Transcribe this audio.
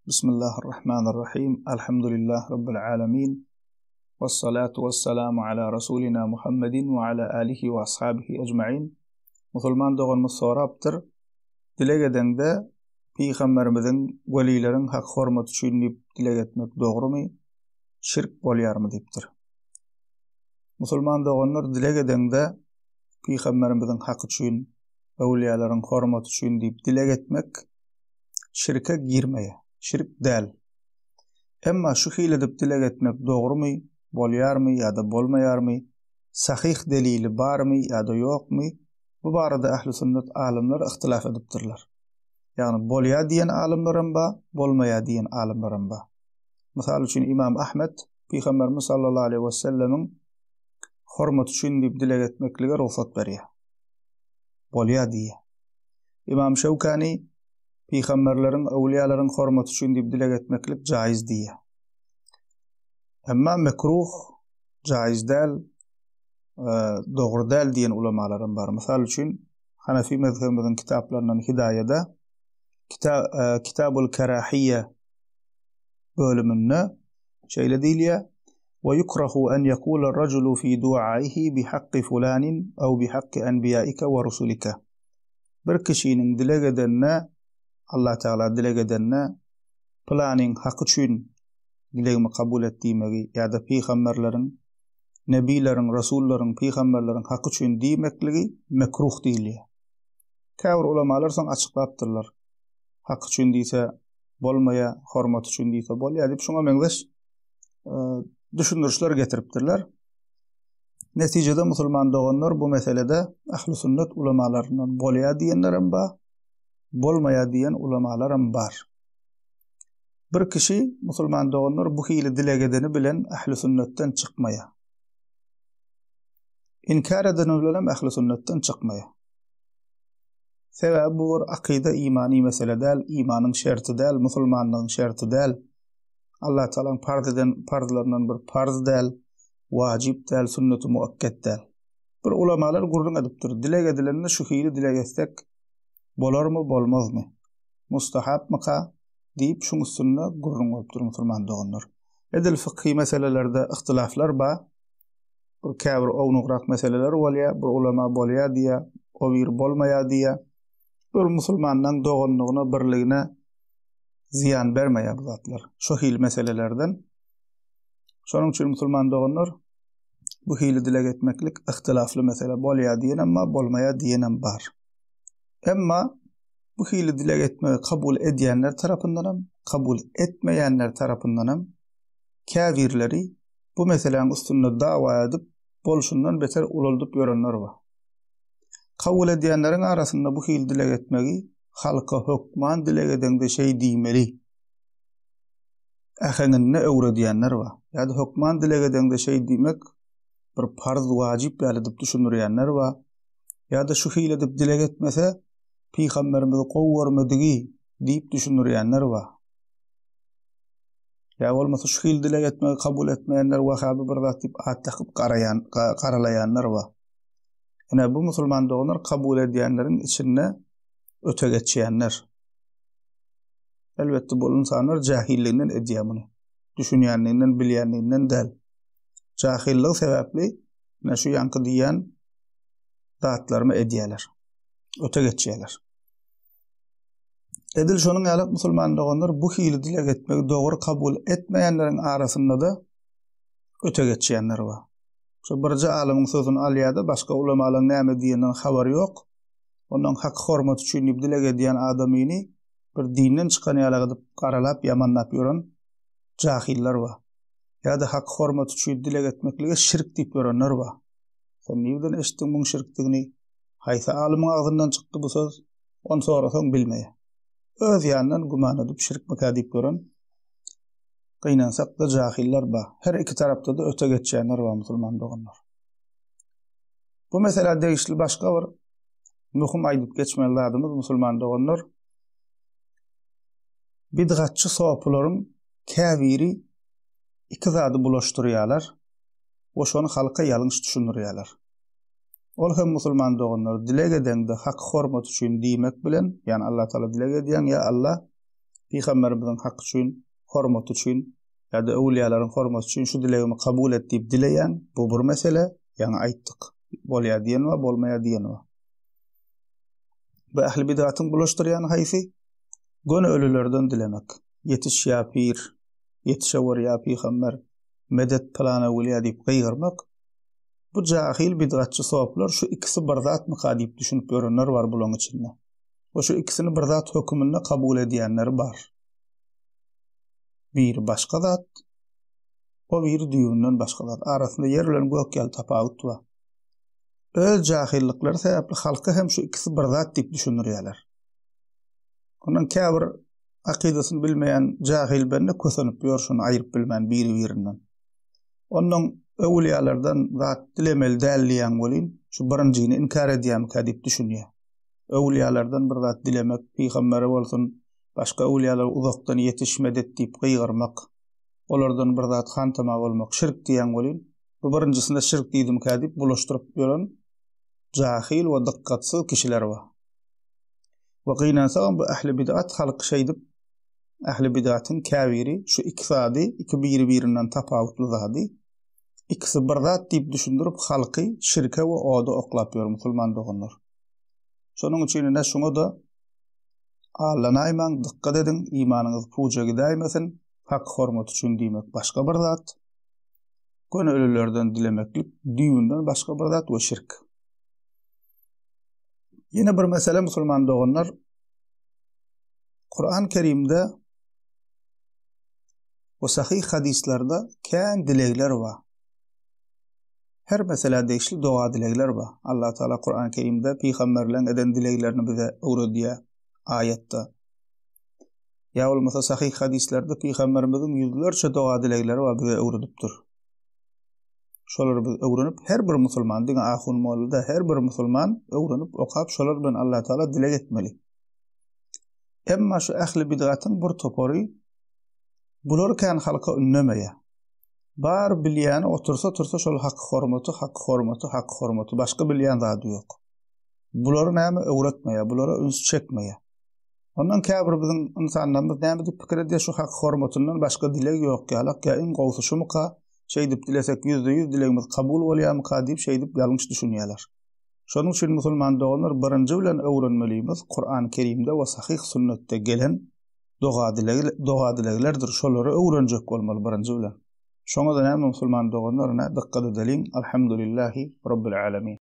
Bismillahirrahmanirrahim. Elhamdülillah Rabbil alemin. Vessalatu vesselamu ala Rasulina Muhammedin ve ala alihi ve ashabihi ecmain. Musulman doganymyz sorapdyr. Dileg edeňde Pygamberimiziň, welileriň hak hormaty üçin diýip dileg etmek dogrumy? Şirk bolýarmy diýipdir. Musulman doganlar dileg edeňde Pygamberimiziň haky üçin, öwlüýalaryň hormaty üçin diýip dileg etmek şirke girmeýär. Şirk däl. Emma şu hili edip dileg etmek dogrumy, bolýarmy ýa-da bolmaýarmy, sahyh delili barmy ýa-da ýokmy, bu barada ähli sünnet alymlar yhtylaf edipdirler. Ýagny bolýar diýen alymlaram bar, bolmaýar diýen alymlaram bar. Mysal üçin Imam Ahmet Pygamberimiz sallallahu aleýhi wesellemiň hormaty üçin diýip dileg etmeklige rugsat berýär. Bolýar diýýär. Imam Şewkani pygamberleriň, öwlüýalaryň hormaty üçin diýip dileg etmeklik jaýyz diýýär. Emma mekruh, jaýyz däl, dogry däl diýen ulamalaram bar. Mysal üçin, Hanefi mezhebimiziň kitaplaryndan Hidaýada Kitabul Kerahiýe bölüminde şeýle diýilýär, Ve yukrahu en yekula raculu fi duaihi bi hakki fulanin ew bi hakki enbiyaika ve rusulika. Bir kişiniň dileg edende, Allah Tagala dileg edende, pylanyň haky üçin dilegimi kabul et diýmegi ýa-da pygamberleriň, nebileriň, resullaryň, pygamberleriň haky üçin diýmekligi mekruh diýilýär. Käbir ulamalar soň açyklapdyrlar. Haky üçin diýse bolmaýar, hormaty üçin diýse bolýar diýip şuňa meňzeş düşündirişler getiripdirler. Netijede musulman doganlar bu meselede ähli sünnet ulamalaryndan bolýar diýenlerem bar, bolmaýar diýen ulamalaram bar. Bir kişi musulman doganlar bu hili dileg edeni bilen ähli sünnetden çykmaýar. Inkär edeni bilenem ähli sünnetden çykmaýar. Sebäbi bu bir akyda imany mesele däl, imanyň şerti däl, musulmanlygyň şerti däl. Allah Tagalaň parz eden parzlaryndan bir parz däl, wajyp däl, sünneti muakket däl. Bir ulamalar gürrüň edipdir, dileg edilende şu hili dileg etsek bolarmy, bolmazmy? Mustahapmyka? diýip şuň üstünde gürrüň bolupdyr musulman doganlar. Edil fykhy meselelerde yhtylaflar bar. Bir käbir ownugrak meseleler bolýar, bir ulama bolýar diýýär, o biri bolmaýar diýýär. Bir musulmanlaryň doganlygyna, birligine zyýan bermeýär bu zatlar. Şo hili meselelerden. Şonuň üçin musulman doganlar bu hili dileg etmeklik yhtylafly mesele bolýar diýenem bar, bolmaýar diýenem bar. Emma bu hili dileg etmegi kabul edýänler tarapyndanam, kabul etmeýänler tarapyndanam käbirleri bu meseläň üstünde dawa edip, bolşundan beter ulaldyp ýörenler bar. Kabul edýänleriň arasynda bu hili dileg etmegi halka hökman dileg edeňde şeý diýmeli äheňinde öwredýänler bar. Ýa-da hökman dileg edeňde şeý diýmek bir parz, wajyp ýaly edip düşündirýänler bar. Ýa-da şu hili edip dileg etmese, pygamberimizi gowy görmedigi diýip düşündirýänler bar. Ýa bolmasa şu hili dileg etmegi kabul etmeýänler wahaby bir zat diýip at dakyp garaýan, garalaýanlar bar. Ine bu musulman doganlar kabul edýänleriň içinde öte geçýänler. Elbetde bu ynsanlar jahilliginden edýär muny. Düşünýänliginden, bilýänliginden däl. Jahillygy sebäpli ine şu ýaňky diýýän zatlarymy edýärler. Öte geçýärler. Edil şonuň ýaly musulman doganlar bu hili dileg etmegi dogry kabul etmeýänleriň arasynda-da öte geçýänler bar. Şo birje alymyň sözüni alýar-da, başga ulamalaryň näme diýeninden habary ýok. Ondan haky-hormaty üçin diýip dileg edýän adamyny bir dinden çykan ýalak edip garalap, ýamanlap ýören jahyllar bar. Ýa-da haky-hormaty üçin dileg etmeklige şirk diýip ýörenler bar. Sen nirden eşitdiň muň şirkdigini? Haýsy alymyň agzyndan çykdy bu söz? Ony sorasaň bilmeýär. Öz ýanyndan güman edip şirkmikä diýip ýören gynansak-da jahyllar bar. Her iki tarapda-da öte geçýänler bar musulman doganlar. Bu meselä degişli başga bir möhüm aýdyp geçmeli zadymyz musulman doganlar bidgatçy sopularyň käbiri iki zady bulaşdyrýarlar we şony halka ýalňyş düşündirýärler. Ol hem musulman doganlar dileg edeňde haky hormat üçin diýmek bilen, ýagny Allah Taala dileg edýäň, ýa Allah. Pygamberimiziň haky üçin, hormaty üçin ýa-da öwülýalaryň hormaty üçin şu dilegimi kabul et diýip dileýäň, bu bir mesele, ýaňy aýtdyk. Bolýar diýen bar, bolmaýar diýen bar. Bu ähli bidgatyň bulaşdyrýany haýsy? Göni ölülerden dilemek. Ýetiş ýa pir, ýetişewür ýa pygamber, medet pylan öwülýä diýip gygyrmak. Bu jahyl bidgatçy soplar şu ikisi bir zatmyka diýip düşünip ýörenler bar bulaň içinde. We şu ikisini bir zat höküminde kabul edýänleri bar. Biri başga zat, o biri düýbünden başga zat. Arasynda ýer bilen gök ýaly tapawut bar. Öz jahyllyklary sebäpli halka hem şu ikisi bir zat diýip düşündirýärler. Ondan käbir akydasyny bilmeýän jahyl bende kösenip ýör şuny aýryp bilmän biri-birinden. Ondan öwülýalardan zat dilemeli däl diýýäň welin, şu birinjini inkär edýärmikä diýip düşünýär. Öwülýalardan bir zat dilemek, pygambere bolsun, başga öwülýalara uzakdan ýetiş medet diýip gygyrmak, olardan bir zat hantama bolmak şirk diýýäň welin, bu birinjisinde şirk diýdimkä diýip bulaşdyryp ýören jahyl we dykgatsyz kişiler bar. We gynansagam bu ähli bid'at halk şeýdip ähli bid'atyň käbiri şu iki zady, iki biri-birinden tapawutly zady ikisi bir zat diýip düşündirip halky şirke we oda oklap ýör musulman doganlar. Şonuň üçin ine şuňa-da allanaýmaň, dykgat ediň, imanyňyz puja gidäýmesin, hak hormat üçin diýmek başga bir zat, göni ölülerden dilemeklik düýbünden başga bir zat we şirk. Ýene bir mesele musulman doganlar, Kur'an Kerimde we sahyh hadyslarda kän dilegler bar. Her meselä degişli doga-dilegler bar. Allah Taala Kur'an Kerimde pygamberleň eden dileglerini bize öwredýär aýatda. Ýa bolmasa sahyh hadyslarda pygamberimiziň ýüzlerçe doga-dilegleri bar bize öwredipdir. Şolary biz öwrenip her bir musulman diňe ahun molla da her bir musulman öwrenip okap şolar bilen Allah Taala dileg etmeli. Emma şu ähli bidgatyň bir topary bulary kän halka ündemeýär. Bar bilýäni otursa tursa şol hak hormaty, hak hormaty, hak hormaty başga bilýän zady ýok. Bulary näme öwretmeýär, bulara üns çekmeýär. Ondan käbir biziň ynsanlarymyz näme diýip pikir edýär, şu hak hormatyndan başga dileg ýok ýalak ýa iň gowusy şumyka, şeýdip dilesek 100% dilegimiz kabul bolýarmyka diýip şeýdip ýalňyş düşünýärler. Şonuň üçin musulman doganlar birinji bilen öwrenmelimiz Kur'an Kerimde we sahyh sünnetde gelen doga-dileg doga-dileglerdir. Şolary öwrenjek bolmaly birinji bilen. Şoňa-da näme musulman doganlar ine dykgat edeliň. Alhamdulillahi Rabbil Alamin.